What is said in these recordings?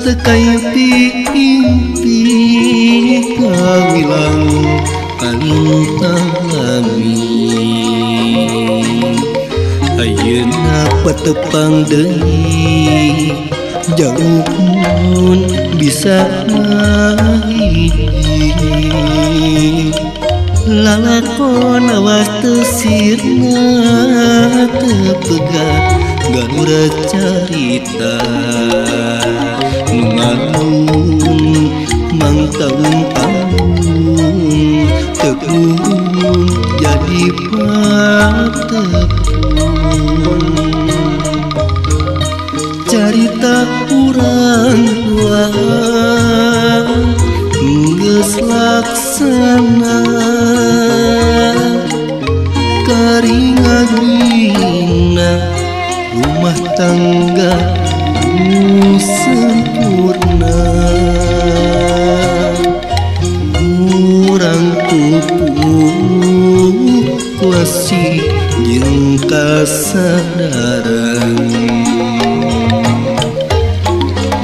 teu kaimpi-impi kawilang kalintang lami. Ayeuna patepang deui jauh mun bisa ngahiji. Lalakon awas teu sirna teu pegat galura carita nu ngalun mangtaun-taun teu kuun jadi patepun. Carita urang dua geus laksana karingadina rumah tangga nu sempurna. Urang pupuh kuasi jeung kasadaran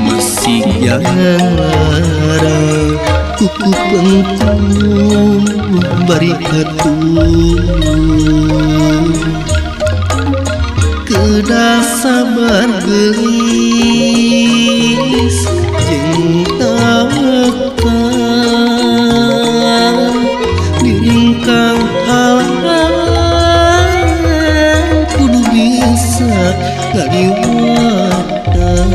masih jangan larang kuku pengku bari atuh. Kedah sabar geulis jeung tawakal diringkang halangan kudu bisa ngaliwatan.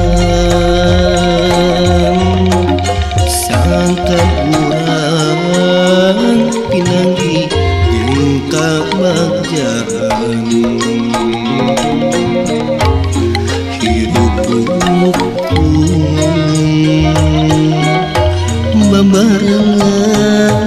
Sangkan urang pinanggih jeung kabagjaan hidup rukun babarengan.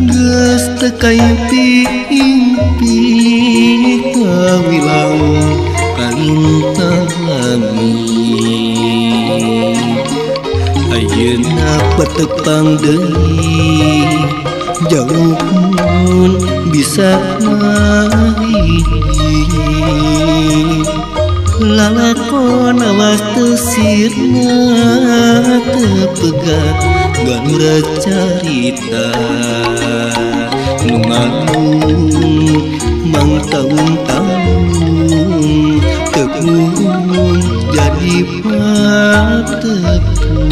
Geus teu kaimpi-impi kawilang kalintang lami. Ayeuna patepang deui jauh mun bisa ngahiji. Lalakon awas teu sirna teu pegat galura carita nu ngalun mangtaun-taun teu kuun jadi patepun.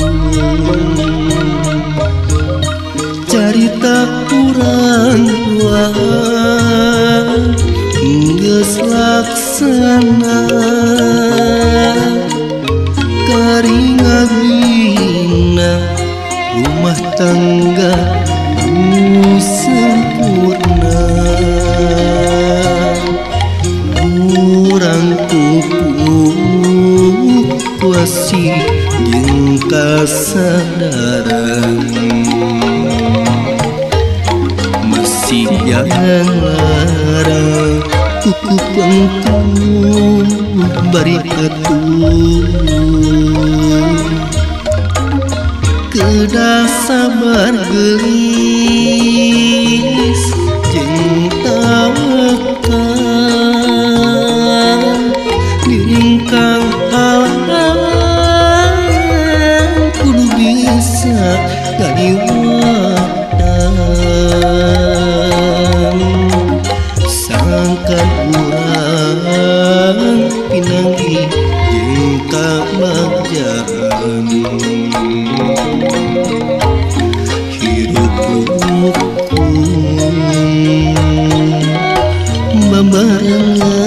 Carita urang dua geus laksana karingadina rumah tangga nu sempurna. Urang pupuh kuasi jeung kasadaran masih jangan larang kuku pengku bari atuh. Kedah sabar geulis jeung tawakal diringkang halangan kudu bisa ngaliwatan. Sangkan urang pinanggih jeung kabagjaan hidup rukun babarengan.